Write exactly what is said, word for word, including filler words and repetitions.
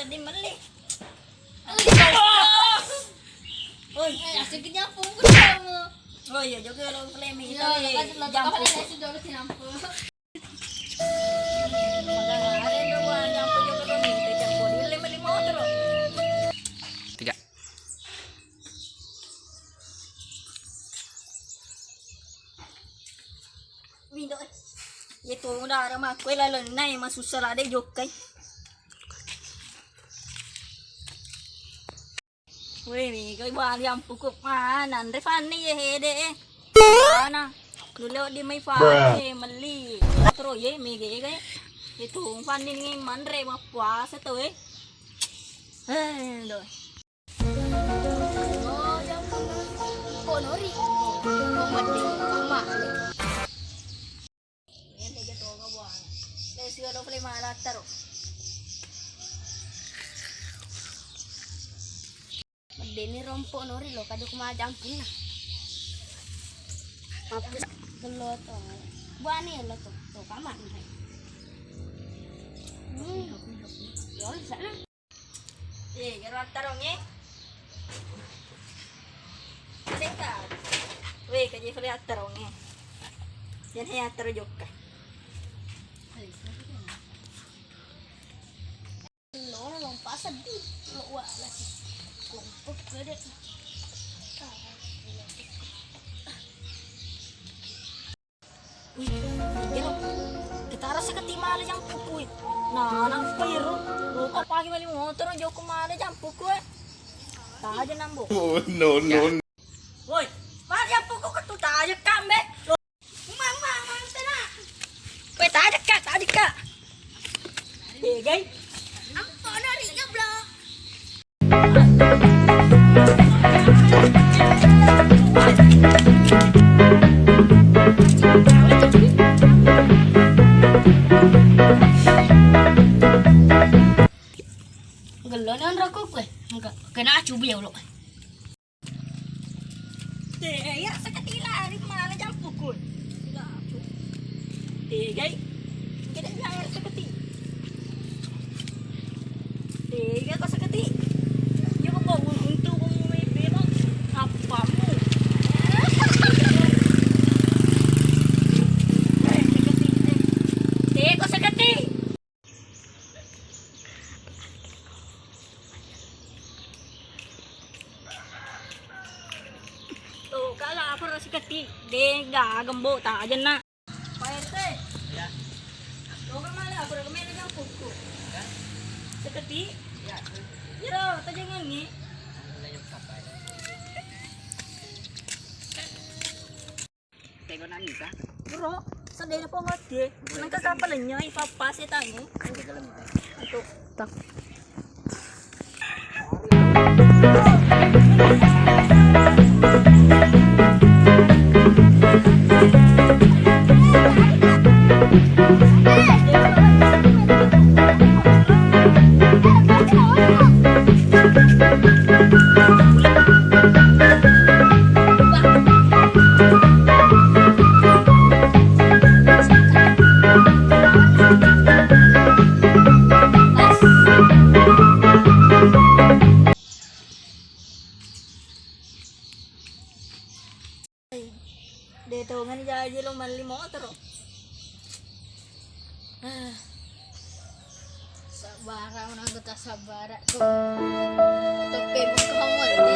Di melli. Oi. Eh, asik nyampu kamu. Oh iya, joge lo flaming. Iya, itu, lo eh, kan lo jampu. Tahu kan, sudah lo sinampu. Magana ada yang dua nyampu joge lo minta jampu. Di lima lima otro. Tiga. Mindo, eh. Iya tu udah ada makku lalenna, eh, masussa lade jokkai. Weh, mi kau bali ampuku mana? Andre Fanny ye hede, eh. Mana? Dulu di mai Fanny, eh, meli. Terus ye, mege, eh. Itu Fanny ni manre mappuasa tu, eh. Eh, do. Oh, jam ko nori. Ko mati, mama. Ini dia tu nggak buang. Dia sudah dua puluh lima latar. Deni rompo nori lo, kadu kuma jampunna. Apa? Gelo to. Buani lo to, to kamar. Hmm. Yo, sana. Eh, gero attarong, eh. Sengka. Weh, kaji fale attarong, eh. Jangan ya attaro jokka. Lo lompa sedih, lo wa lagi. Kompok gede. Wih, iya. Kita rasa keti mala jampuku, eh. Nah, nang piro. Lupa pagi mali motor, joko mala jampuku, eh. Taja nambo. Oh, no, no, no. Woi, mala jampuku ketu taja kambe. Mang, mang, mang, tena. Woi, taja ka, taja ka. Degai. Ampo nari goblok. Gellone onrokku kue. Engka kena cubi ya ulo. Tega iya saketi lari mana jampuku. Tegai. Gede iya saketi. Tega ko saketi. Iya ko untuk mau main belo. Apamu? Tega ko saketi. Tuh, kalau aku rasa keti, dega gembo tak aja nak. Pak R T. Ya. Tuh kan malah aku udah kemana kan kuku. Ya. Seketi. Ya. Iya, tak jangan ni. Tega nani ka? Bro, sedih apa ngerti? Nengka kapal lenyai papa sih tanya. Untuk tak. De tongeng jaji lo melli motoro. Ah. Sabbara, menang kita sabbara. Toppe buka mall ni.